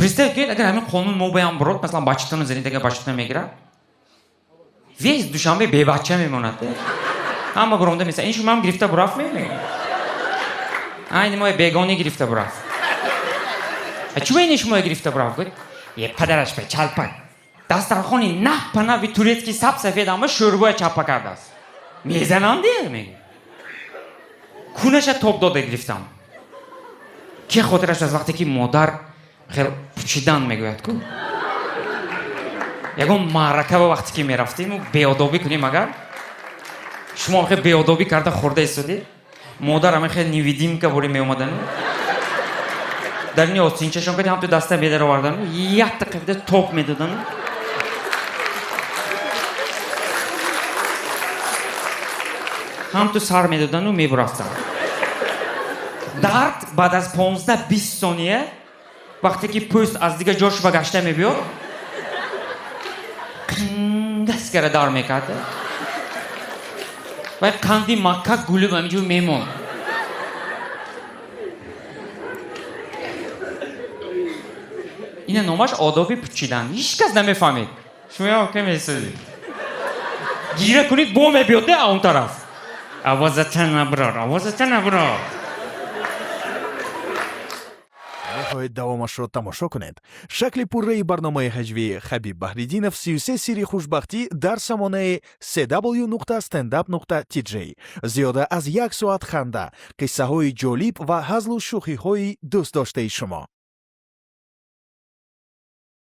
Представь кунед, агар ҳамин қонун мо баям бурод, масалан, бачатонро занед, агар бачатонро мегирад, весь Душанбе бебача мемонад. Ҳама буромда меса, ин шумоам гирифта бурафт мемегӯяд. Айни моя бегонӣ гирифта бурафт. А чӯ ини шумоя гирифта бурафт? Гӯяд, е падараш ба чалпак. Дастархони наҳ-панави турецкий саб сафед ама шӯрбоя чаппа кардааст. Мезанам дер мегӯяд. Кунаша тоб дода гирифтам. Ки хотираш аз вақте ки модар хел пучидан мегӯяд ку? Ягон маърака ба вақте ки мерафтем, беодобӣ кунем, агар шумо хел беодобӣ карда хӯрда истодед, модар ҳама хел невидимка бори меомадану дар ини остинчашон кади ҳамту даста медаровардану якта қабида топ медодану ҳамту сар медодану мебурафтанд. Дард баъд аз 15-20 сония, вақте ки пӯст аз дигар ҷош ба гашта мебиёд, қингас кара дар мекард. Вай қанди макка гулиб ҳаминҷо мемонд. Ина номаш одоби пучидан. Ҳеҷ кас намефаҳмид. Шумоям ке месозед. Гира кунед, бо мебиёд де он тараф. Овозата наброр, овозата наброр. Мехоҳед давомашро тамошо кунед? Шакли пурраи барномаи ҳаҷвии Хабиб Баҳриддинов «33 сирри хушбахтӣ» дар самонаи cw.standup.tj. Зиёда аз як соат ханда, қиссаҳои ҷолиб ва ҳазлу шӯхиҳои дӯстдоштаи шумо.